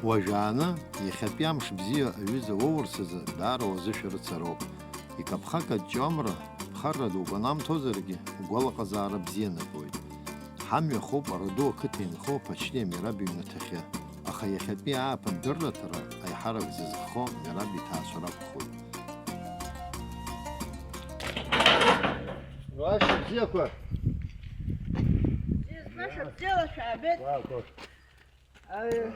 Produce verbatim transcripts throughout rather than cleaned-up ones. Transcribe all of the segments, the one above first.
Уажәааны, иахьатәи амш бзиа аҩыза уоурц азы даара уазышәарыцароуп. Икаԥхак аҷҷаамра, ԥхарра дук анамҭозаргьы, угәалаҟазаара бзианатәуеит. Ҳамҩа хоуп Араду ақыҭа инхо Ԥачлиа Мераб иҩнаҭахьы, аха иахьатәи ааԥын дырраҭара аиҳарак зызххо Мераб иҭаацәа ракәхоит. Ашьыбзиақәа! Бзиа збаша, бзиала шәаабеит! Уа, уа. Аҩ,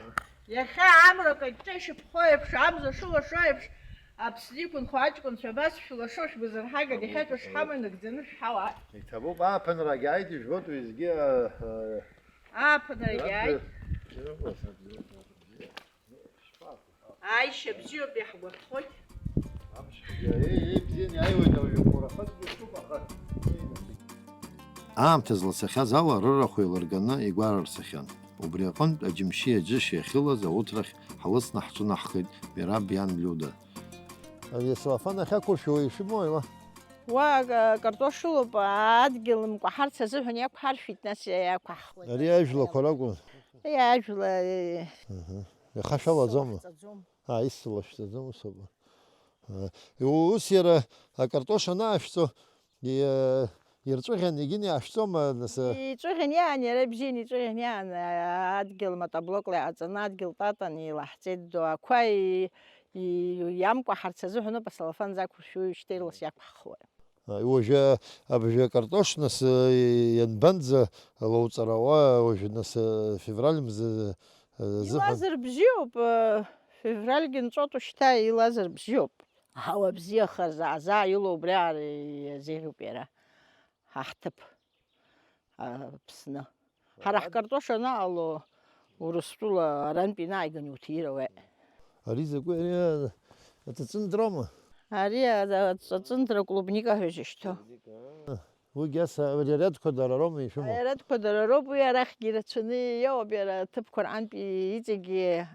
иахьа амра каҷҷа ишыԥхо еиԥш, амза шылашо еиԥш, Аԥсны иқәынхо аҷкәынцәа абас шәылашо шәгәазырҳаган, иахьатәи шҳамоу инагӡаны шәҳауааит. Иҭабуп, ааԥынрагь ааит, ижәбоит уеизгьы, а, а, Ааԥынрагь ааит. Аишьа бзиоуп, иаҳгәаԥхоит. Амшгьы, еи, еи, бзианы иааиуеит ауаҩы, хәарахазгьы ишуп, аха. Аамҭа злацахьаз ала рырахә еилырганы игәарарцахьан. Убри аҟынтә аџьымшьи аџьышьи ахьылаз ауҭрахь ҳлыцны ҳҿынаҳхеит Мераб иан Лиуда. Ари ацеллофан ахьақәыршәуа ишәымоу ила? Уа, ка-, картош шылоуп, адгьыл мкәаҳарц азыҳәан иақәҳаршәит, нас иақәаҳхуеит. Ари ажәлақәа ракәын? Ари ажәла, э, Аҳа. Ихашәалаӡома? Исылашәҵаӡом. Аа, исылашәҵаӡом, ус ауп. Аа, ус иара акартош анаашәҵо, и-, ирҵәыӷьан егьин иаашәҵома, нас, а? Иҵәыӷьан иаан, иара ибзиан иҵәыӷьан иаан, а, адгьыл мотоблокла иҟаҵаны, адгьыл татан илаҳҵеит, ду ақәа и-, и-, иамкәаҳарц азыҳәаноуп ацеллофан закәыршәу, шьҭа ирлас иақәҳхуеит. Уажәы абжа картош нас, э, ианбанӡа лоуҵарауа, уажәы нас, э, февраль мза, э, зыҳәан? Илазар бзиоуп, э, февральгьы нҵәоту шьҭа илазар бзиоуп. Аҳауа бзиахар заа-заа илоу убри аара иазеиӷьуп иара, ҳа ҳҭыԥ, Аԥсны. Ҳара ҳкартош анаҟало, Урыстәыла арантәи инааиган иуҭира уеи. Ари закәи, ари аҵыҵындроума? Ари аҵыҵындра клубника ҳәа изышьҭоу. Уигьы ас, ари аредқәа дара роума ишәымоу? Аредқәа дара роуп, уи арахьгьы ирацәаны иоуп, иара аҭыԥқәа рҟынтәи иҵегьы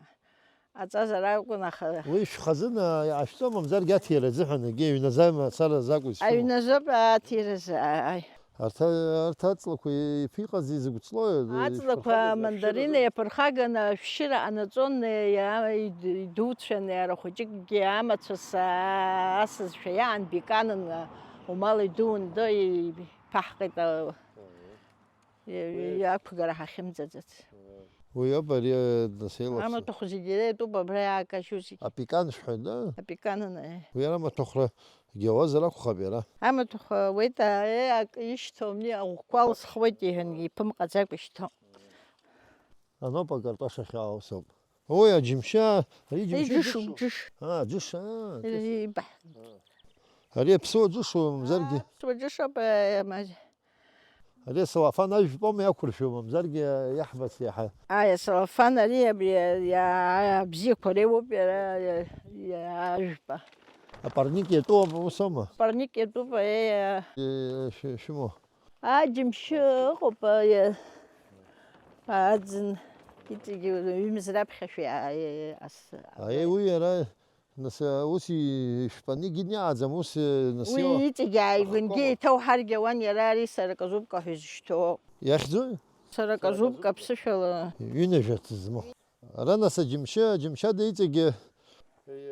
аҵазар акәын, аха. Уи шәхазына иаашәҵо, мамзаргьы аҭира азыҳәан егьи аҩназы мацара закәу изшәымоу? Аҩназоуп аҭиразы, ааи. Арҭ, арҭ аҵлақәа иԥиҟази зыгәҵлои? Аҵлақәа ишәырхагаз мандарина ашәыра иаԥырхаганы ашәшьыра ҟанаҵон, иа-, ид-, идуцәан, иара хәыҷыкгьы амацәыс, аа, асызшәа иаан биканын, умал идуун, до иԥаҳҟеит, а, и-, уи иақәгара ҳахьымӡаӡац. Уи ауп ари, а, нас еилаԥсо. Амаҭәахә зегьы иара итәуп абра иаакажьу зегьы. Апикан шәҳәоит, да? Апиканын, аиеи. Уи ара амаҭәахәра Гьауазар акәхап иара. Амаҭәахә ауеит, аа, акы ишьҭоу, мни, аӷәқәа алсхуеит, иҳәан, иԥымҟаӡакәа ишьҭоу. Аноуп акартош ахьаау, ус ауп. Ой, аџьымшьа, ари џьымшьа Иџьышуп, џьышу. Џьыш. Аа, џьыш, аа, џьыш. Иба. Ари аԥсуа џьышума, мамзаргьы? Аа, аԥсуа џьышоуп, э, мажь. Ари ацеллофан ажәпоума иақәыршәу, мамзаргьы иаҳбац иаҳа? Аи, ацеллофан ари абри, иа-, абзиақәа реиуоуп иара, иа-, иа-, ажәпа. Апарник иатәоуп, ус аума? Апарник иатәуп, аиеи, а. Е, шәы-, шәымоу? Аџьымшьы ыҟоуп, аиеи, аӡын иҵегьы ҩымз раԥхьа шәи-, аиеи, ас-, Аиеи, уи иара Нас, ус ишәпаны егьи иааӡам, ус, нас, уи ио-, иҵегь ааигәангьы ахақәоума? Иҭоу ҳаргьы ауан, иара ари сара казубка ҳәа изышьҭоу. Иахьӡуи? Сара казубка ԥсышәала. Ҩынҩажәа змоу. Ара, нас, аџьымшьы, аџьымшьада иҵегьы.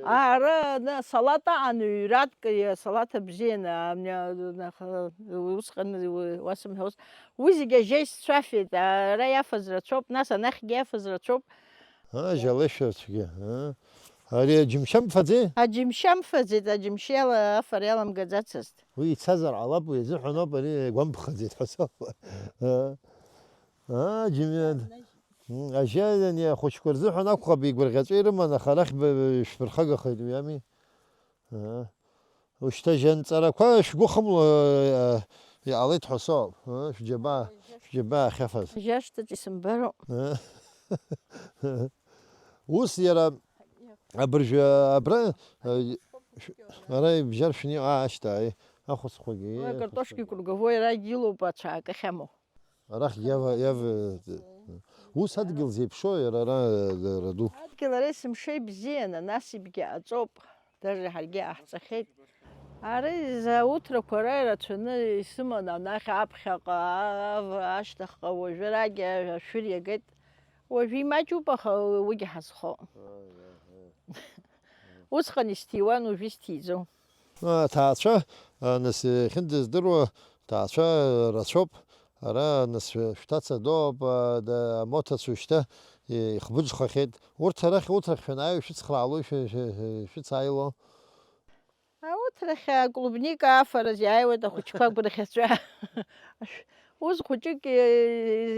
Ара, на, салат аан, ҩратәк, салат абзианы, амни-, наха-, усҟан, уи, уасымҳәоз. Уи зегьы ажьа исцәафеит, ара иафаз рацәоуп, нас анахьгьы иафаз рацәоуп. А, жьалешәацәгьа, а? Ари аџьымшьа мфаӡеи? Аџьымшьа мфаӡеит, аџьымшьала афара иаламгаӡацызт. Уи ицазар ҟалап, уи азыҳәаноуп ари гәамԥхаӡеит ҳәа соуп. А? А, џьымшьа. М, ажьа ани ахәыҷқәа рзыҳәан акәхап, игәырӷьаҵәа ирыман, аха арахь б-, б-, шәԥырхагахеит, уи ами? А? Ушьҭа жьа нҵарақәа шәгәы хымло, э, иҟалеит ҳәа соуп, э, шәџьабаа, шәџьабаа ахьафаз. Жьа шҭаҿ исымбароуп. Э? Ус иара абыржәы абра, э, шә-, ара ибжьар шәни-, аа, ашьҭа, аи, ахәыцқәагьы, уи акартошки круговой рагь илоуп ацәаакы ахьамоу. Арахь иава-, иав-, ус адгьыл зеиԥшроу иара ара, ара ду. Адгьыл ара есымша ибзианы, насыԥгьы аҵоуп, даже ҳаргьы иҟаҳҵахьеит. Ара изауҭрақәа ара ирацәаны исыман, анахь аԥхьаҟа, ав-, ашьҭахьҟа уажәы арагьы ашәыр иагеит. Уажәы имаҷуп, аха уигьы ҳазхоуп. Усҟан исҭиуан, уажәы исҭиӡом. Аҭаацәа, а, нас, иахьынӡаздыруа, ҭаацәа рацәоуп. Ара, нас, шәҭаца доуп, а, да, амоҭацәа шьҭа ихбыџхахьеит. Урҭ арахь, урҭ рахь шәанааи, шәыцхраалои, шәы-, шәы-, шәы-, шәыцааило? Урҭ рахь аклубника афараз иааиуеит ахәыҷқәа агәырӷьаҵәа. Ус хәыҷык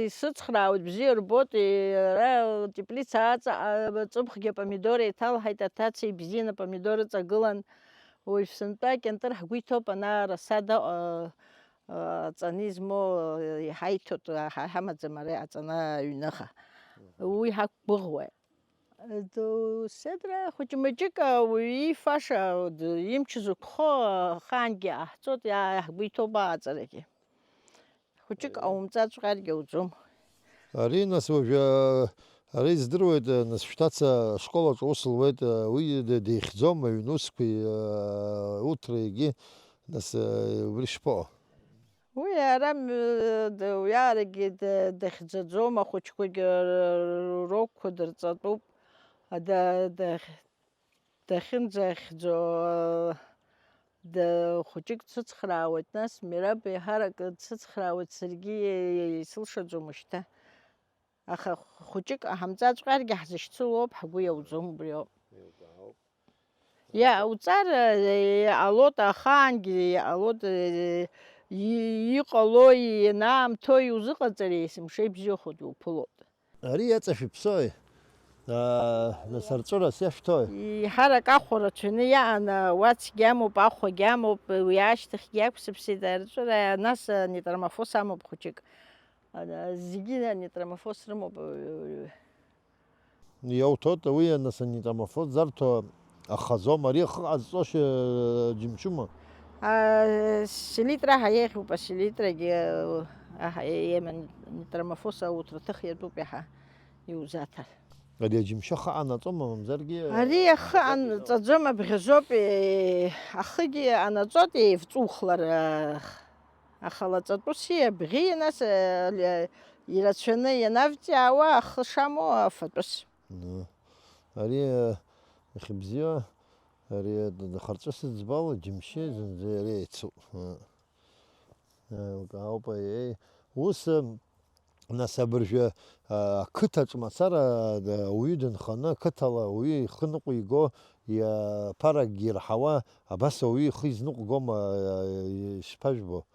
исыцхраауеит, бзиа рбоит, ара атеплица аҵаҟа ҵыԥхгьы апомидор еиҭалҳаит, аҭаца ибзианы апомидор ыҵагылан. Уажә сынтәа акьантыр ҳгәы иҭоуп, ана араса даҟа, аҵаны измоу иҳаиҭоит, ҳа-, ҳамаӡам ара аҵаны аҩныҟа. Уи ҳақәгәыӷуеит. Седра хәыҷы-мыҷык ауаҩы иифаша, имч зықәхо ахаангьы ҟаҳҵоит, иа-, ҳгәы иҭоуп аҟаҵарагьы. Хәыҷык Аиеи. Ҟаумҵаҵәҟьаргьы ауӡом. Ари, нас, уажәы, ари издыруеит, нас, шәҭаца ашкол аҿы аус луеит, уи д-, дихьӡом, аҩнусқәеи, урҭ регьы, нас, убри шԥаҟоу? Уи ара м-, д-, уиарагьы д-, дахьӡаӡом, ахәыҷқәагьы р-, р-, рокқәа дырҵатәуп. Ада-, дахь-, дахьынӡахьӡо, д-, хәыҷык дсыцхраауеит, нас Мираб еиҳарак дсыцхраауеит, саргьы исылшаӡом шьҭа. Аха хәыҷык ҳамҵаҵәҟьаргьы ҳзышьцылоуп, ҳгәы иауӡом убриоуп. Еилкаауп. Иа-, уҵар, э, иҟалоит, ахаангьы иҟалоит, э, и-, иҟало, ианаамҭоу иузыҟаҵар, есымша ибзиахоит, иуԥылоит. Ари иаҵашәыԥсои? Аа, нас арҵәырас иашәҭои? Еиҳарак ахә рацәаны иаан, уа цәгьа амоуп, ахәагьы амоуп, уи ашьҭахьгьы иақәсыԥсеит арҵәыра, нас, э, нитромофос амоуп хәыҷык. Ана-, зегьы анитромофос рымоуп, э, э, э. Иауҭоит, уи анасанитомофоз зарҭо ахазом, ари ахы ҟазҵошьа џьымшьума? А, селитра аҳа еиӷьуп, аселитрагьы, аҳа, е-, ема-, нитромофос ауҭраҭых иатәуп иаҳа иузаҭар. Ари аџьымшьы ахы анаҵома, мамзаргьы? Ари ахы анаҵаӡом, абӷьазоуп, е-, ахыгьы анаҵоит, еивҵухлар, а, Аха лаҵатәыс иабӷьи, нас, э, ле-, ирацәаны ианавҵиаауа ахы шамоу афатәыс. Ну, ари, э, ихьыбзиоу, ари, э, д-, д-, харҵәыс ӡбала, џьымшьы, зынӡа иара еицуп. Э, э, ауп, аиеи. Ус, э, Нас абыржәы, а, ақыҭаҿ мацара, а, ауаҩы дынханы, ақыҭала ауаҩы ихы ныҟәиго, иа-, ԥаракгьы ирҳауа, абас ауаҩы ихы изныҟәгома, а, ишԥажәбо?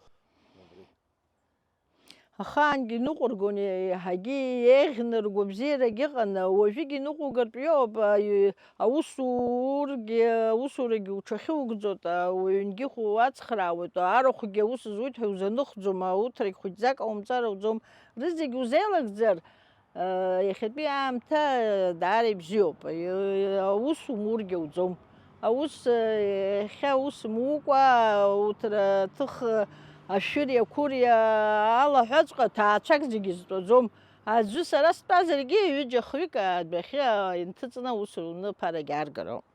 Ахаангьы иныҟәыргон, еиҳагьы еиӷьны ргәабзиарагь ыҟан, уажәыгь иныҟәгартә иоуп, а, и-, Аусургьы, аусурагьы уҽахьугӡоит, ауаҩынгьы уацхраауеит, арахәгьы аус зуит ҳәа узаныхӡом, ауҭрагь хәыҷӡак ҟаумҵар ауӡом, рызегь узеилагӡар, иахьатәи аамҭа даара ибзиоуп, аус умургьы ауӡом. Аус, иахьа аус мукәа, ауҭра аҭых ашәыри ақәыри алаҳәаҵәҟьа ҭаацәак зегьы зтәаӡом. Аӡәы сара стәазаргьы, ҩыџьа-хҩык адәахьы инҭыҵны аус руны ԥарагь ааргароуп.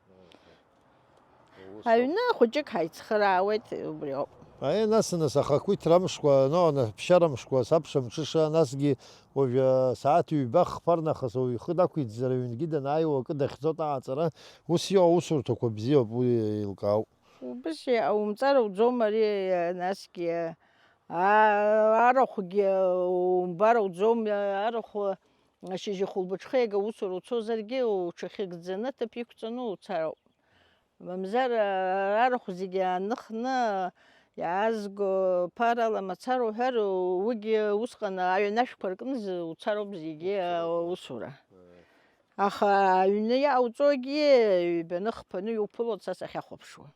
Ус ауп. Аҩны хәыҷык ҳаицхыраауеит, убри ауп. Аиеи, нас, нас, аха ақәиҭра амшқәа, но, ана, ԥшьара мшқәа, сабша мҽыша, насгьы уажәы асааҭ ҩба хԥа рнахыс уаҩ ихы дақәиҭзар, аҩнгьы данааиуа акы дахьӡоит аҟаҵара, ус иҟоу аусурҭақәа бзиоуп, уи еилкаауп. Убыс иҟаумҵар ауӡом ари, насгьы, аа, арахәгьы умбар ауӡом, арахә ашьыжь ахәылбыҽха иага усура уцозаргьы, уҽахьыгӡаны аҭыԥ иқәҵаны уцароуп. Мамзар, арахә зегьы ааныхны иаазго ԥарала мацара уҳәар, уигьы усҟан аҩын ашәқәа ркны уцароуп зегьы аусура. Аха аҩны иаауҵогьы ҩбаны, хԥаны иуԥылоит са сахьахәаԥшуа.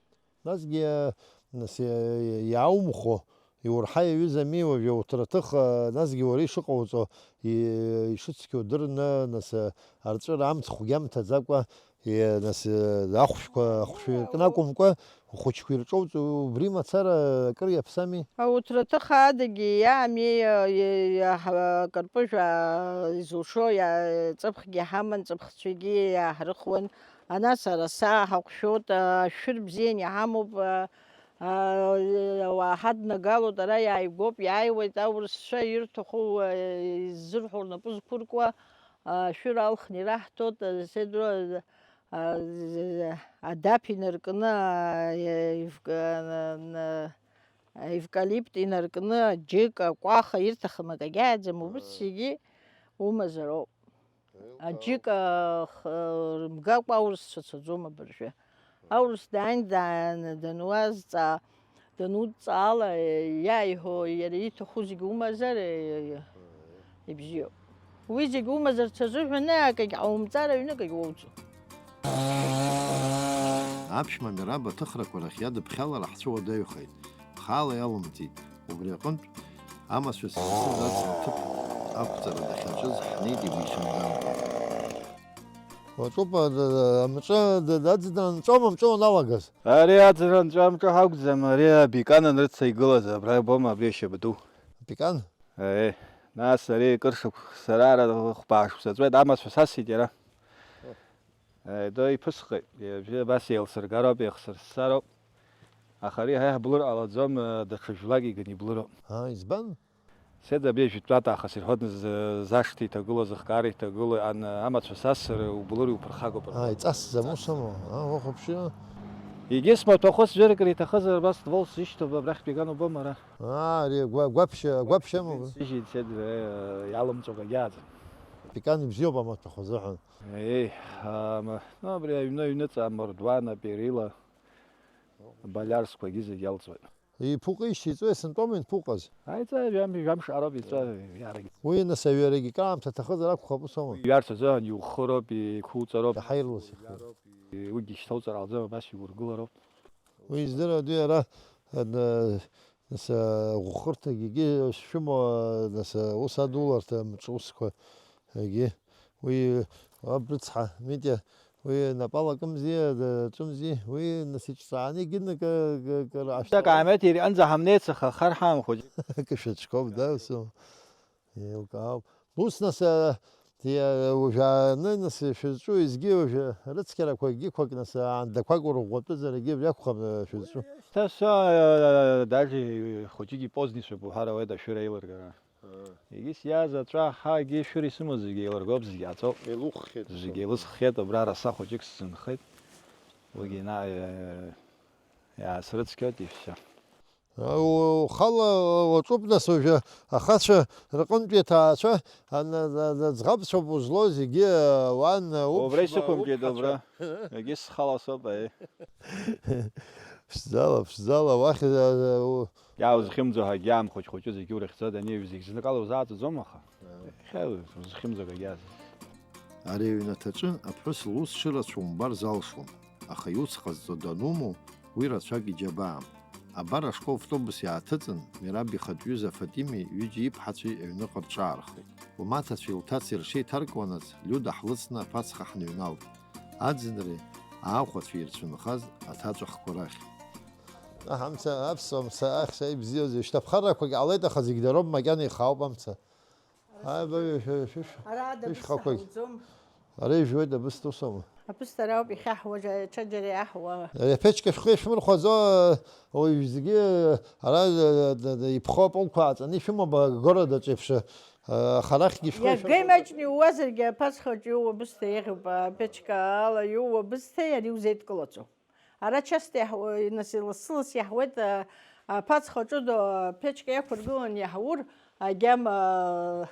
Насгьы, нас, иа-, иааумхәо, иурҳа иаҩызами уажәы ауҭраҭых, насгьы уара ишыҟауҵо, и-, ишыцқьоу дырны, нас, арҵәыра амцхәгьы амҭаӡакәа, и-, нас, ахәшәқәа, ахәшәы иркны акәымкәа, ухәыҷқәа ирҿоуҵо, убри мацара акыр иаԥсами? Ауҭраҭых адагьы иаами, и-, и-, аҳ-, акарпыжә, а, изылшо, иа-, ҵыԥхгьы ҳаман, ҵыԥхцәагьы иааҳрыхуан. Ана сара саа ҳаҟәшәоит, ашәыр бзиан иҳамоуп, а, а, ауаа ҳаднагалоит, ара иааигәоуп, иааиуеит аурысцәа ирҭаху, а, иззырҳәо рнапы зқәыркуа, Ашәыра алхны ираҳҭоит, седро, а, адаԥ инаркны, а, евк-, а, на-, на-, аевкалипт инаркны, аџьыка, акәаха, ирҭахым акагьы ааӡам, убыс зегьы умазароуп. Аџьыка х-, рымгакәа аурысцәа цаӡом абыржәы. Аурыс дааин, дааны дануазҵаа, данудҵаала, иааиҳәо, иара ииҭаху зегьы умазар, ибзиоуп. Уи зегьы умазарц азыҳәаны акагь ҟаумҵар, аҩны акагь уоуӡом. Аԥшәма Мераб аҭыхрақәа рахь иадыԥхьалара ҳцәыуадаҩхеит. Хаала иалумҵит. Убри аҟынтә, амацәыс зысыз аҵла аҭыԥ ақәҵара дахьаҿыз ҳнеит игәиҽанӡамкәа. Уаҵәуп, а, д-, д-, амҿы д-, д-, аӡы данҵәом, амҿы уаналагаз. Ари аӡра нҵәамҿы ҳакәӡам, ари абикан анрыца игылаз, абра ибома абри ашьападу? Абикан? Аиеи, нас ари кыр шықәса, сара ара хәба шықәса ҵуеит, амацәыс асит иара. Аи, до иԥысхеит, абас еилсыргароуп, еихсырссароуп. Аха ари ҳа иаҳблыр ҟалаӡом, даҽа жәлак иганы иблыроуп. Аа, избан? Седа абри ажәытәтәат аахыс ирҳәоит, з-, зашҭа иҭагылоу, зыхкаара иҭагылоу, ан-, амацәыс асыр, ублыр иуԥырхагоуп рҳәоит. Ааи, ҵасӡам ус амоу, аа, уахәаԥши. Егьыс маҭәахәыс ҩырк риҭахызар, абас ствол сзышьҭоуп, абрахьтә иган убома ара? Аа, ари агәа-, агәаԥшьа, агәаԥшьа амоуп. Сыжьит, седа, э, иалымҵуа акагьы ааӡам. Пикан ибзиоуп амаҭәахә азыҳәан. Еи, ама, ну, абри аҩны аҩныҵа амардуан, аперила, аболиарскәагьы зегь иалҵуеит. Иԥуҟеишь иҵуеи, сынтәома ианԥуҟаз? Аиҵа жәам-, жәамш ароуп иҵәа иарагь. Уи, нас, аҩарагьы краамҭа аҭахызар акәхап, ус аума? Иҩарц азыҳәан иухыроуп, иқәуҵароуп. Иаҳа ирлас ихы. Уигьы шьҭауҵар ҟалаӡом, абас иургылароуп. Уи издыруада, ара, ан-, нас, аӷәхырҭагьы шәымоу, нас, аус адуларҭа мҿ усқәа, егьи, уи, аб рыцҳа, Митиа, уи напала акымзи, д-, ҿымзи, уи, нас, иҿҵааны егьи нкы-, кы-, кыр ашьҭа. Акаамеҭ ириҟынӡа ҳамнеицаха, хар ҳамхәыҷ. Кышәаҿқәоуп, да, усу? Еилкаауп. Ус, нас, а, ди-, а, уажәааны, нас, шәызҿу изгьы уажәы рыцқьарақәа егьиқәак, нас, аандақәак урӷәӷәатәызар егьи абри акәхап, а, шәызҿу. Шьҭа са, а, даже хәыҷык ипозднишәоуп уҳәар ауеит ашәыра еилыргара. Егьыс иааз аҵәа ҳагьы шәыр исымоу зегьы еилыргоуп, зегьы ааҵәоуп. Еилуххьеит. Зегьы еилысххьеит, абра араса хәыҷык сзынхеит. Уигьы на-, э, иаасрыцқьоит, ишәшьа. А, у-, ухала уаҿуп, нас, уажәы ахацәа рҟынтәи аҭаацәа, ана-, на-, на-, ӡӷабцәоуп узлоу зегьы, а, уан, а, убра уԥшәма, исықәымкит, уԥҳацәа. Убра. Егьыс схала соуп, аиеи. Ԥшӡала, ԥшӡала, уахь, а, а, у-, Иааузхьымӡо ҳәагьы аамхәыҷ-хәыҷы зегьы урыхьӡоит, ани аҩ зегь зныкала узааҵаӡом, аха. Иахьа узхьымӡо акагьы азым. Ари аҩнаҭаҿы аԥҳәыс лус шырацәоу умбар залшом, аха иуц ҟазҵо данумоу, уи рацәак иџьабаам. Абар ашкол автобус иааҭыҵын, Мераб ихатә ҩыза Фатими ҩыџьа иԥҳацәеи аҩныҟа рҿаархеит. Лмаҭацәеи лҭацеи рҽеиҭаркуанаҵ, Лиуда ҳлыцны аԥацха ҳныҩналт. Аӡынреи аахәацәеи ирцәынхаз аҭаҵәахқәа рахь. Аҳ, амца, аԥсуа мца, аҳ, са ибзиоузеи, шьҭа ԥхаррақәагь ҟалеит, аха зегь дароуп, макьана ихаауп амца. Ааи, ба, шәы-, шәы-, шәы-, Ара ада шәышьхақәагь. Бысҭа ҳауӡом. Ара ижәуеит абысҭа, ус аума? Абысҭа ара ауп ихьаҳуа, ҽа-, ҽаџьара иаҳуа. Ари аԥечка шәхы ишәмырхәаӡо, уажә зегьы ара, д-, д-, д-, иԥхоу апылқәа ааҵаны ишәымоуп, агородаҿ еиԥш, а, аха арахьгьы шәхы ишәмырхәаӡо. Иагеимаҷны иууазаргьы аԥацха аҿы иууа бысҭа еиӷьуп, аԥечка ала иууа бысҭеи ари узеидкылаӡом. Ара часто иаҳ-, нас, лассы-ласс иаҳуеит, а, аԥацха аҿы до-, аԥечка иақәыргыланы иаҳур, агьама, а,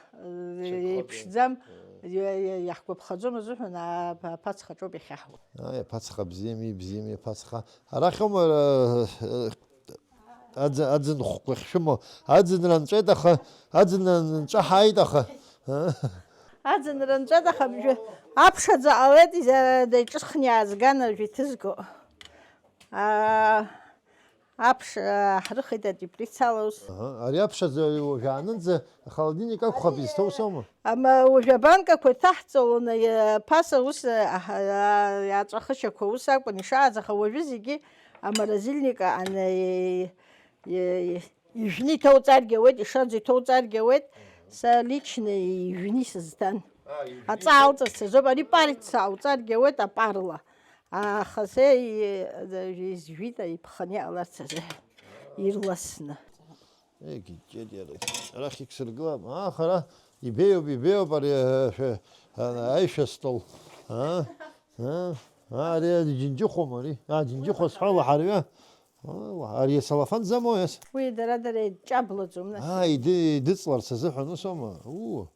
еиԥшӡам, иа-, иа-, иаҳгәаԥхаӡом азыҳәан, а-, аԥацха аҿоуп иахьаҳуа. Аи, аԥацха бзиами, бзиами, аԥацха. Арахь аума, а, а, аӡ-, аӡын хәқәа ахьшәымоу? Аӡынра нҵәеит, аха, аӡынра нҵәа ҳааит, аха. Аӡынра нҵәеит, аха бжәы аԥшаӡа ҟалеит, иза-, деиҿыхны иаазган ажәа иҭызго. Аа, аԥш, аа, ҳрыхеит атеплицала ус. Аҳа, ари аԥшаӡа уажәаанынӡа ахолодильник акәхап изҭоу соума? Ама уажә абанкақәа иҭаҳҵалон, аиа-, ԥаса ус, аҳа-, аа, иааҵәахышьақәа ус акәын ишааз, аха уажәы зегьы аморозильник аҟны, е-, е-, Ижәны иҭоуҵаргьы ауеит, ишаӡо иҭоуҵаргьы ауеит, са лично ижәны исызҭан. А, ижәны. Аҵаа алҵырц азоуп, ари парец ауҵаргьы ауеит апарла. Аха са и-, изжәит, иԥханы иҟаларц азы ирласны. Егьи, џьеи, џьеи, арахь иксыргылап. Аха ара ибеиоуп, ибеиоуп, ари, э, шәы-, Аишәа стол. А? А? А, ари аџьынџьыхәам ари. А, џьынџьыхәа сҳәо лаҳарҩа. Ари асалафан замои ас? Уи дара-дара еидҷаблаӡом, нас. Аа, иды-, идыҵларц азыҳәан усома? Уу.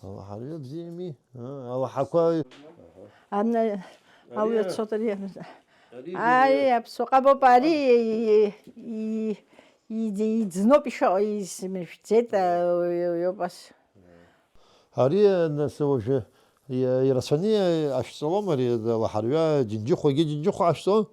Алаҳарҩа бзиами? Аа, алаҳақәа. Ана, алҩа цот ари. Ари аԥсуа ҟабоуп, ари и-, и-, и-, иӡ-, иӡноуп ишаҟа, измышәӡеит, а, иоуп ас. Ари, нас, уажәы, и-, ирацәаны ашәҵалом ари, алаҳарҩа, џьынџьыхәагьы џьынџьыхәа ашәҵон?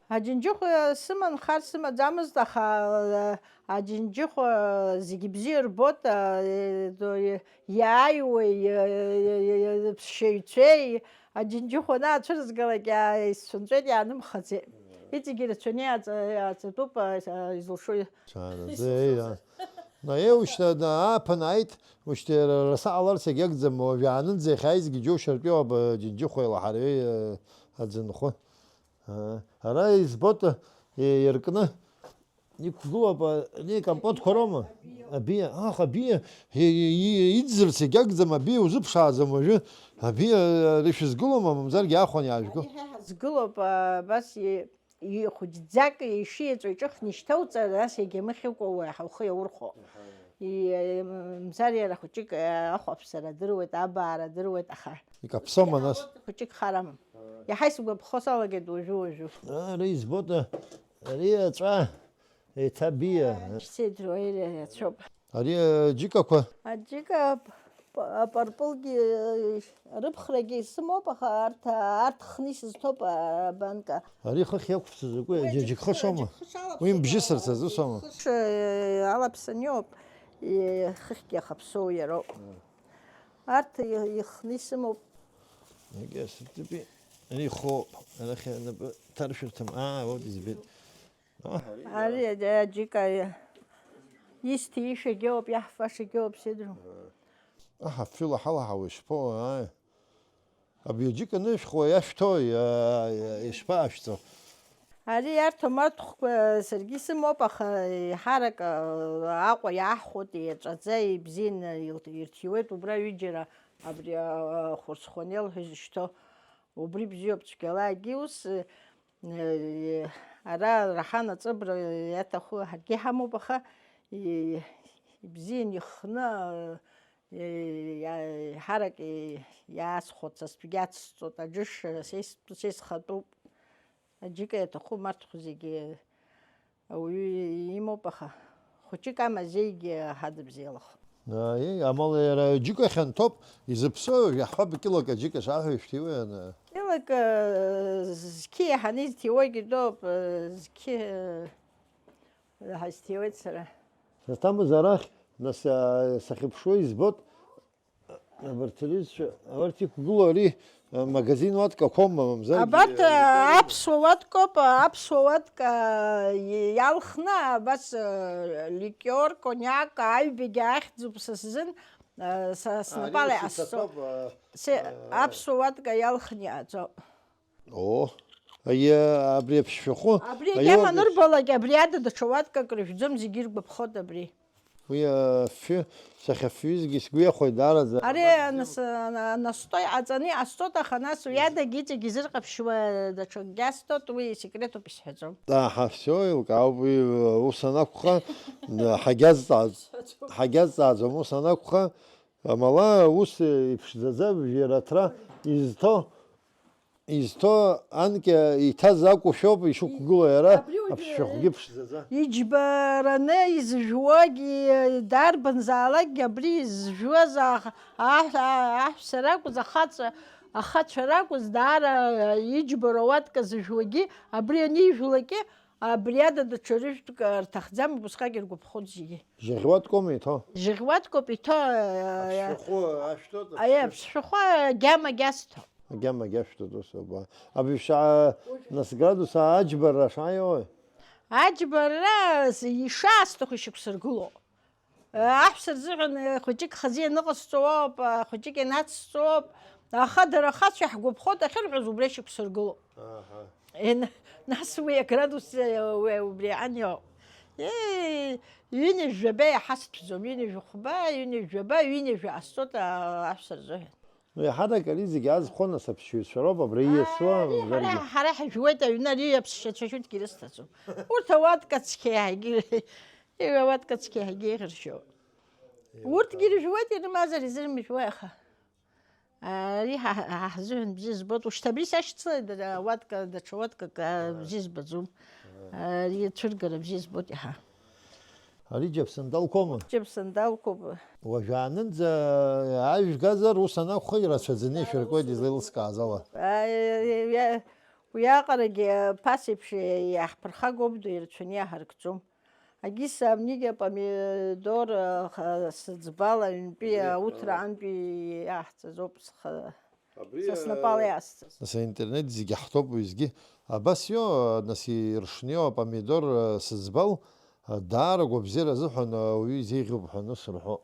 Аџьынџьыхәа сыман, хар сымаӡамызт, аха, а, аџьынџьыхәа зегьы бзиа рбот, а, е-, до-, е-, иааиуеи, е-, е-, е-, е-, ԥсшьаҩцәеи, аџьынџьыхәа анаацәырызгалак, иаа-, исцәынҵәеит, иаанымхаӡеит. Иҵегьы ирацәаны иааҵ-, иааҵатәуп, а, а, изылшо. Цәаанаӡеи, а. Наеушьҭа, да, ааԥын ааит, ушьҭа иара раса ҟаларц егьагӡам, уажә аанынӡа иахьааизгьы џьоушьартәи ауп, а, џьынџьыхәа еилаҳарҩеи, а, аӡынхәы. А, ара избоит, а, и-, иркны иқәгылоуп, а, не, компотқәа роума? Абиа, ах, абиа, и-, и-, и-, иӡырц егьагӡам, абиа узыԥшааӡам уажәы. Абиа, а, ари шәызгылоума, мамзаргьы аахәан иаажәго? Ари ҳа ҳазгылоуп, а, абас и-, ихәыҷӡак ишиеҵәа иҿыхны ишьҭауҵар, нас иагьамыхьыкәа уи ҳаухы иаурхәо. Аҳа. И-, мзар иара хәыҷык, а, ахәаԥсара адыруеит, абаара адыруеит, аха. Икаԥсома, нас? Хәыҷык хар амам. Иаҳа исгәаԥхо салагеит уажәы-уажәы. Ара избоит, а, ари аҵәа, еиҭа абиа. Сеидроу иацәоуп. Ари аџьыкақәа? Аџьыка ап-, ап-, апарпылгьы, э, рыԥхрагьы исымоуп, аха арҭ, арҭ хны исызҭоуп, а, абанка. Ари хыхь иақәԥсаз акәи? Уи аџьыкхыш аума? Аџьыкхыш алаԥсоуп. Уи мбжьысырц азы соума? Аџьыкхыш, э, алаԥсаниоуп, и-, хыхьгьы ахаԥсоу иароуп. Арҭ и-, ихны исымоуп. Егьа сырҭыԥи, ари ихоуп, арахь анапы ҭаршәырҭам. Аа, вот избеит. Ари аџьыка исҭишәагьоуп, иаҳфашагьоуп, сидру. Аҳа, фҩы лаҳалаҳауа ишԥоу, ааи. Абри аџьыка анышәхуа иашәҭои, аа, ишԥаашәҵо? Ари иарҭо марҭхәқәа саргьы исымоуп, аха еиҳарак, а, Аҟәа иаҳхәоит, еҵәаӡа ибзианы ил-, ирҭиуеит убра ҩыџьара абри, а, Хәырсхәанел ҳәа изышьҭоу. Убри бзиоуп, цәгьала егьи ус, э, ара Раҳан аҵыбра иаҭаху ҳаргьы иҳамоуп, аха и-, ибзиан ихны, э, иа-, ҳарак и-, иаасхәоит, са стәгьы ацсҵоит, аџыш, э, са ис-, са исхатәуп. Аџьыка иаҭаху марҭхә зегьы ауаҩы имоуп, аха хәыҷык амазеигьы ҳадыбзиалахоит. Аиеи, амала иара аџьыка хьанҭоуп, изыԥсоу, иаҳҳәап, кьылак аџьыка шаҳәа ишәҭиуеи, ана? Кьылак, э, зқьы иаҳаны изҭиуагьы доуп, э, зқьы, э, ҳазҭиуеит сара. Саҭамыз арахь, нас, а, сахьыԥшуа избоит, абарҭ рҩызцәа, абарҭ иқәгылоу ари, а, магазин уаткақәоума, мамзаргьы, абарҭ, а, аԥсуа уаткоуп, аԥсуа уатка, а, иалхны, абас, а, ликиор, кониак, аҩбагьы ахьӡуп са сзын, а, са снапала иҟасҵо. Аԥсуа уатка иалхны иааӡоуп. О, аиа, абри аԥшшәахәы. Абри агьама анырбалак, абри ада даҽа уаткак рыжәӡом, зегьы иргәаԥхоит абри. Уи афҩы, сахьафҩызгьы сгәы иахәоит даараӡа. Ари анас-, ана-, анастой аҵаны иҟасҵоит, аха нас уи адагьы иҵегь изырҟаԥшьуа даҽакгьы астот, уи секретуп, исҳәаӡом. Аҳа, всё, еилкаауп, уи, ус анакәха, ҳагьазҵааӡ-, ҳагьазҵааӡом, ус анакәха, амала ус иԥшӡаӡа абжьы раҭра изҭо, изҭо анкьа иҭаз акәушәоуп ишықәгылоу иара, абри уажәы аԥшшәахәгьы ԥшӡаӡа. Иџьбараны изжәуагьы, дарбанзаалакгьы абри изжәуаз аҳ-, аҳ-, аҳәса ракәыз, ахаҵа, ахацәа ракәыз, даара иџьбароу уатка зыжәуагьы абри анижәлакгьы, абри ада даҽа рыжәтәк рҭахӡам, убысҟак иргәаԥхоит зегьы. Жьыӷьуаткоума иҭоу? Жьыӷьуаткоуп иҭоу, э, аԥшшәахәы ашәҭоит, аиа, аԥшшәахәы агьамагь асҭо. Агьамагь ашәҭоит, ус ауп. Абри шәа-, нас градус аџьбарра шааиуеи? Аџьбарра с-, ишаасҭаху ишықәсыргыло. Аҳәса рзыҳәан, э, хәыҷык хазы ианыҟасҵо ауп, а, хәыҷык ианацҵо ауп. Аха дара ахацәа иаҳгәаԥхоит ахьырҳәоз убри ашьақәсыргыло. Аҳа. Ен-, нас уи аградус, э, уи, убри ан иоуп. Е, ҩынҩажәаба иаҳасҭәӡом, ҩынҩажәахәба, ҩынҩажәаба, ҩынҩажәа ҟасҵоит, а, аҳәса рзыҳәан. Иаҳарак ари зегьы азхо, нас, аԥсшьаҩцәа роуп абра ииасуа. Ари ҳара, жаргьы. Ҳара ҳажәуеит, аҩны ари аԥсшьацәа шәыдгьы рысҭаӡом. Урҭ ауатка цқьа иаҳагьы, ауатка цқьа иаҳагьы еиӷьыршьо. Урҭгьы иржәуеит, ирымазар изырмыжәуеи аха. Ари ҳа, ҳа ҳзыҳәан бзиа збоит. Ушьҭа абри сашьцылеит, дара ауатка, даҽа уаткак, а, бзиа збаӡом. Ари ацәыргара бзиа збоит иаҳа. Ари џьаԥсандалқәоума? Џьаԥсандалқәоуп. Уажәаанынӡа ажәгазар, ус анакәха, ирацәаӡаны ишәыркуеит излеилыскааз ала. Аи, уиаҟарагьы ԥасеиԥш иаҳԥырхагоуп, ду ирацәаны иаҳаркӡом. Агьыс амнигьы апомидор, аха, сыӡбала ҩнтәи, абри, ауҭра, а, антәи иаҳҵаз ауп сха-, абри, са снапала, а, иаасҵаз. Нас аинтернет зегьы ҳҭоуп уеизгьы. Абас иоуа, нас иршны иоуа апомидор, а, сыӡбал, а, даара гәабзиара азыҳәан ауаҩы изеиӷьуп ҳәа аныс рҳәо.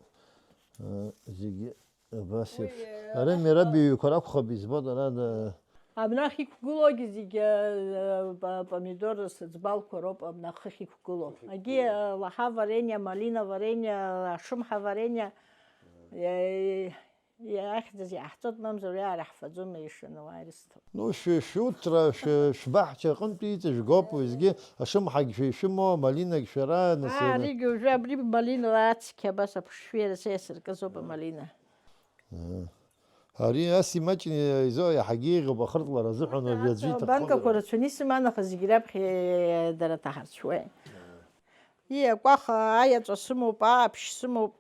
А, зегьы Абас еиԥш. Уи, э, ара мираб иҩқәа ракәхап избоит, ара да-, Абнахь иқәгылоугьы зегьы, э, па-, помидор сыӡбалқәа роуп абнахьы иқәгылоу. Агьи, э, лаҳа варениа, малина варениа, ашымҳа варениа, э, иахьӡыз иаҳҵоит, мамзар уи ара ҳфаӡом, ишаны уа ирысҭом. Ну, шәы-, шәуҭра, шәы-, шәбаҳча аҟынтәи иҵыжәгоуп, уеизгьы ашымҳагь шәа ишәымоу, амалинагь шәара, нас, Аа, э, аригьы уажәы абри малинала ацқьа абас аԥшшәы иара са иасыркызоуп амалина. Ари ас имаҷны изо иаҳагьы еиӷьуп ахыртлара азыҳәан уажәы аӡәы иҭаххозар. Абанкақәа рацәаны исыман, аха зегь раԥхьа дара ҭаҳарцәуеит. Ии, акәаха аиаҵәа сымоуп, ааԥшь сымоуп.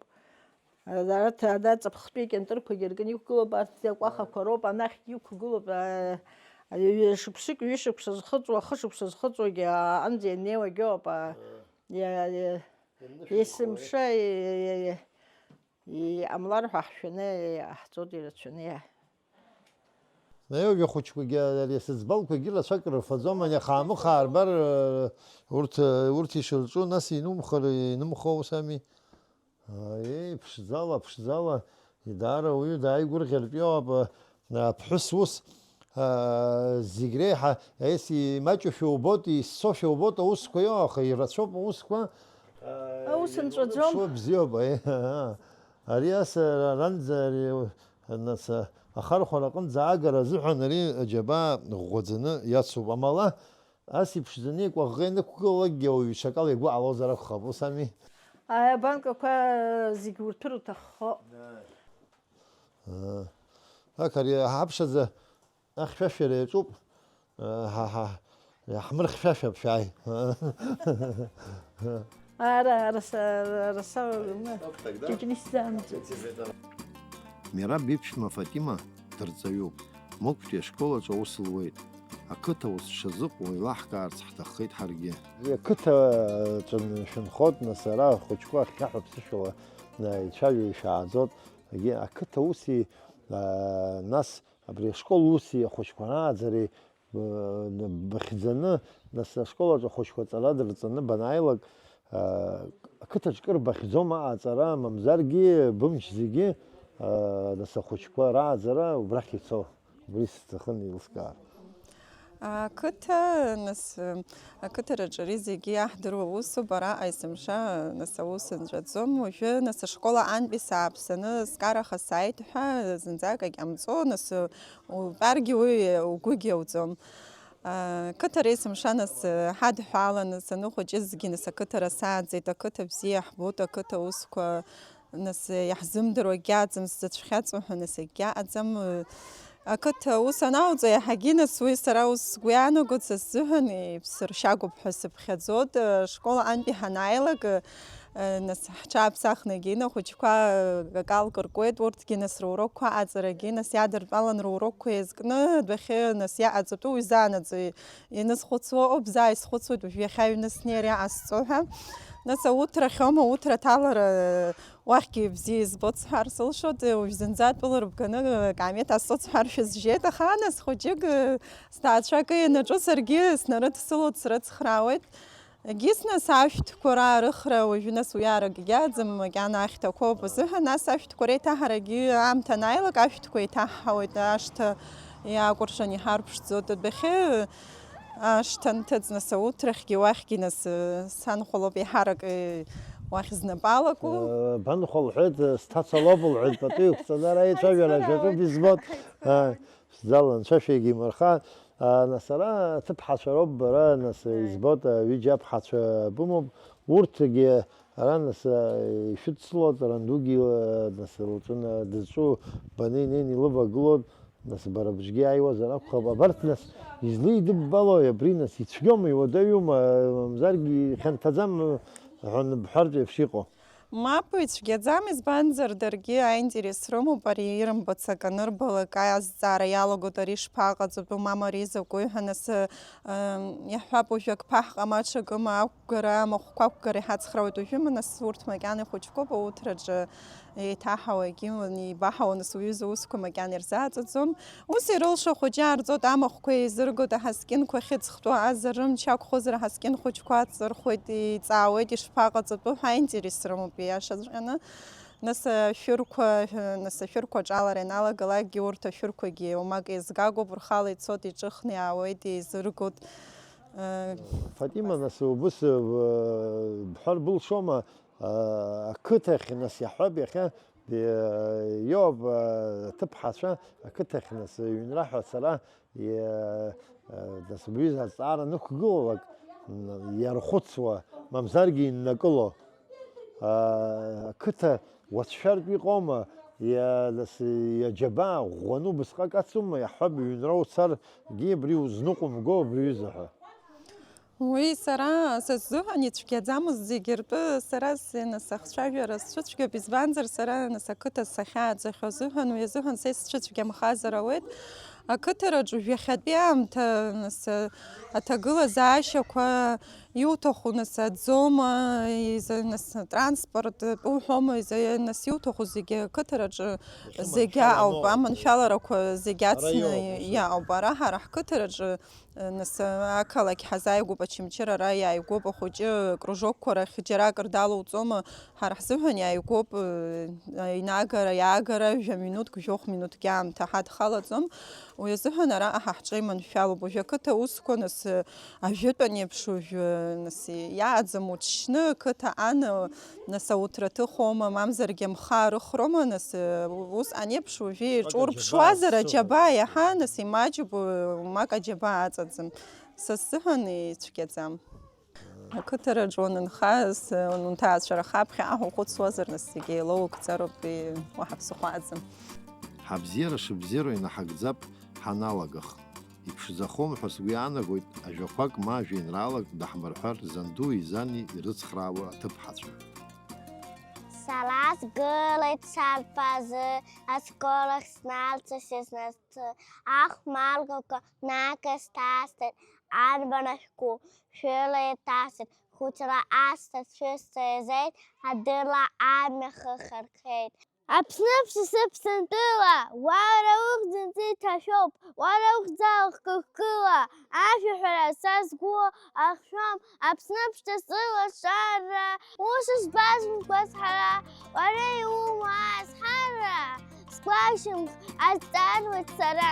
Ара ҭ-, ада ҵыԥхтәи акьанҭырқәагьы ркын иқәгылоуп, арҭ акәахақәа роуп, анахьгьы иқәгылоуп. А, ҩ-, шықәсык, ҩышықәса зхыҵуа, хышықәса зхыҵуагьы аҟынӡа ианнеиуагьы ауп. А, иа-, иа-, есымша, иа-, иа-, иа-, Иҟамлар ҳәа ҳшәаны иҟаҳҵоит, ирацәаны иа-. Наҩажәа хәыҷқәагьы ари асыӡбалқәагьы рацәак рырфаӡом, ани ахаамыха аарбар, урҭ, урҭ ишырҿу, нас инумхар, инымхо ус ами. Аиеи, ԥшӡала, ԥшӡала, даара ауаҩы дааигәырӷьартә иоуп, а, ԥҳәыс ус, а, зегь реиҳа, ес, имаҷушәа убоит, иссошәа убоит аусқәа иоу, аха ирацәоуп аусқәа. Аус нҵәаӡом. Ианурԥшуа бзиоуп, аиеи, аа. Ари ас, а, аранӡа, ари, нас, а, ахархәара аҟынӡа аагара азыҳәан ари аџьабаа ӷәӷәаӡаны иацуп. Амала, ас иԥшӡаны икәаӷӷа инықәгылалакгьы ауаҩы ҽакала игәы ҟалозар акәхап, ус ами? Аи, абанкақәа зегь урҭәыр уҭаххо. Аа. Ак, ари ҳаԥшаӡа ахьшәашәара иаҿуп. Ҳа, ҳа, иаҳмырхьшәашәап, шәааи. Ара, ара са, ара са, ма, Стоп, тогда. Кикнисӡамҵ. Мираб иԥшәма Фатима дырҵаҩуп. Мықәтәи ашкол аҿы аус луеит. Ақыҭа ус дшазыҟоу еилаҳкаарц ҳҭаххеит ҳаргьы. Ақыҭа аҿы шәынхоит, нас, ара ахәыҷқәа ахьхьаҳәа ԥсышәала ицәажәо ишәааӡоит. Егьи ақыҭа уси, а, нас абри ашкол уси ахәыҷқәа рааӡареи, б-, быхьӡаны, нас ашкол аҿы ахәыҷқәа аҵара дырҵаны банааилак, а, ақыҭаҿ кыр бахьӡома аҵара, мамзаргьы бымч зегьы, а, нас ахәыҷқәа рааӡара убрахь ицо, убри сҭахын еилыскаар. Ақыҭа, нас, ақыҭараҿы ари зегьы иаҳдыруа усуп, араҟа есымша, нас, аус нҵәаӡом. Уажәы, нас, ашкол аҟантәи сааԥсаны скараха сааит ҳәа зынӡак агь ҟамҵо, нас, утәаргьы уи угәы иауӡом. Ақыҭара есымша, нас, ҳадҳәаланы саныхәыҷызгьы, нас, ақыҭара сааӡеит, ақыҭа бзиа иаҳбоит, ақыҭа усқәа Нас, иаҳзымдыруа акгьы аӡам, сзацәхьаҵуа ҳәа, нас, акгьы аӡам. Ақыҭа аус аналҵуа, иаҳагьы, нас, уи сара ус сгәы иаанагоит, са сзыҳәан иԥсыршьагоуп ҳәа сыԥхьаӡоит. Ашкол аҟантәи ҳанааилак, нас, ҳҽааԥсахны егьин ахәыҷқәа акалк ркуеит, урҭгьы, нас, рурокқәа аҵарагьы, нас, иадыртәалан рурокқәа еизкны адәахьы, нас, иаҟаҵатәу уи заанаҵы ианысхәыцуа ыҟоуп, заа исхәыцуеит, уажә иахьа аҩны снеир иаҟасҵо ҳәа. Нас ауҭра ахьоума, ауҭра аҭалара, уахьгьы бзиа избоит сҳәар сылшоит, уажә зынӡа атәыла рыбганы, акаамеҭ асҵоит сҳәар шәызжьеит, аха нас хәыҷык, сҭаацәа акы ианаҿу саргьы снарыдсылоит, срыцхраауеит. Егьыс нас ашәҭқәа раарыхра уажәы нас уиарак егьаӡам, макьана ахьҭақәоуп азыҳәан, нас ашәҭқәа реиҭаҳарагьы аамҭа анааилак, ашәҭқәа еиҭаҳҳауеит, ашҭа иаакәыршан иҳарԥшӡоит адәахьы. Ашҭа нҭыҵ, нас ауҭрахьгьы уахьгьы, нас, э, санхәа лоуп еиҳарак, э, Уахь знапы алаку? Э, банхәа лҳәеит, э, сҭаца лоуп лҳәеит, пату иқәҵаны ара еицәажәара Ҳаицәажәара шәаҿуп, избоит. Ҳаицәажәара. Ааи, сӡала, анцәа шәегьимырха. Ааи, нас ара аҭыԥҳацәа роуп бара, нас, Ааи. Избоит, ҩыџьа аԥҳацәа бымоуп, урҭгьы ара, нас, э, ишәыдсылоит, рандугьы, э, нас, лҿы, э, дызҿу баны инеины илывагылоит. Нас бара быжьгьы иааиуазар акәхап, абарҭ нас излеидыббалои абри, нас ицәгьоума, иуадаҩума, мамзаргьы ихьанҭаӡам ҳәа бҳәартә еиԥш иҟоу? Мап, ицәгьаӡам, избанзар, даргьы аинтерес рымоуп, ари ирымбац акы анырбалак, азҵаара иалагоит, ари шԥаҟаҵатәу, мама, ари закәи ҳәа, нас, м, иаҳҳәап, уажәы ак ԥаҳҟама, аҽакыма, ақәгара, амахәқәа ақәгара иҳацхраауеит уажәы, ма, нас, урҭ макьана ихәыҷқәоуп, ауҭраҿы еиҭаҳауа, егьиман, еибаҳауа, нас, уҩыза усқәа макьана ирзааҵаӡом. Ус ирылшо ахәыҷы аарҵоит, амахәқәа еизыргоит, аҳаскьынқәа ахьыҵхтәу азар рымч ақәхозар, аҳаскьын хәыҷқәа аҵырхуеит, иҵаауеит, ишԥаҟаҵатәу ҳәа аинтерес рымоуп, ииашаҵәҟьаны. Нас ашәырқәа, нас ашәырқәа аҿалара ианалагалакгьы урҭ ашәырқәагьы уамак еизгагоуп, рхала ицоит, иҿыхны иаауеит, еизыргоит. Фатима, нас убыс, э, бҳәар былшома? Ақыҭахь, нас, иаҳҳәап, иахьа, э, иоуп, э, аҭыԥҳацәа ақыҭахь, нас, ҩынра ҳәа ацара, э, э, нас, убри азҵаара нықәгылалак, м, иархәыцуа, мамзаргьы иннакыло, а, ақыҭа уацәшәартә иҟоума, иа-, нас, иаџьабаа ӷәӷәаны убысҟак ацума, иаҳҳәап, ҩынра уцаргьы абри узныҟәымго убри аҩыза ҳәа. Уи сара са сзыҳәан ицәгьаӡамызт зегьы ртәы, сара сзы, нас, ахцәажәара сцәыцәгьоуп, избанзар, сара, нас, ақыҭа сахьааӡахьоу азыҳәан, уи азыҳәан са исцәыцәгьамхазар ауеит. Ақыҭараҿ уажә иахьатәи аамҭа, нас, аҭагылазаашьақәа иуҭаху, нас, аӡома, иза-, нас, транспорт уҳәома, иза-, нас, иуҭаху зегьы ақыҭараҿы зегьы ауп, аманшәаларақәа зегьы ацны иаауп. Ара ҳара ҳқыҭараҿы Нас, ақалақь ҳазааигәоуп, Очамчыра ара иааигәоуп, ахәыҷы акружокқәа рахь џьара акыр далоуҵома, ҳара ҳзыҳәан иааигәоуп, инагара, иаагара, жәа минуҭк, жәохә минуҭк аамҭа ҳадхалаӡом, уи азыҳәан араҟа ҳа ҳҿы иманшәалоуп. Уажәы ақыҭа аусқәа, нас, ажәытәан еиԥш, уажәы, нас, иааӡам уҽшьны, ақыҭа ан, Нас ауҭра ҭыхома, мамзаргьы амха арыхрома, нас, э, усҟан еиԥш уажәы еиҿурԥшуазар, аџьабаа иаҳа, нас, имаҷуп, э, уамак аџьабаа аҵаӡам. Са сзыҳәан ицәгьаӡам. Ақыҭараҿ уанынха, с-, уанынҭаацәараха, ԥхьаҟа ухәыцуазар, нас, зегьы еилоукӡароуп, и-, уаҳа ԥсыхәа аӡам. Ҳабзиара шыбзиароу инаҳагӡап ҳаналагах. Иԥшӡахом ҳәа сгәы иаанагоит ажәақәак ма жәеинраалак даҳмырҳәар занду изани ирыцхраауа аҭыԥҳацәа. Сара сгылеит сарԥазы, аскол ахь сналҵышьҭ зназы, ахә маргақәа нагаз сҭасҵеит, арбан ашәҟәы шәыла иҭасҵеит, хәыҷра асҭа цәысҵа изеит, адырра амҩа хыхархеит. Аԥсны аԥшьа сыԥсынтәыла, уара ухьӡ-нҵы иҭашәоуп, уара ухьӡала хкы-хкыла, ашәаҳәара са сгәы ахшәом, Аԥсны аԥшьа сылашара, ус шбазымгәаз ҳара, уара иумоу азҳара, сгәашьамх азҵаануеит сара.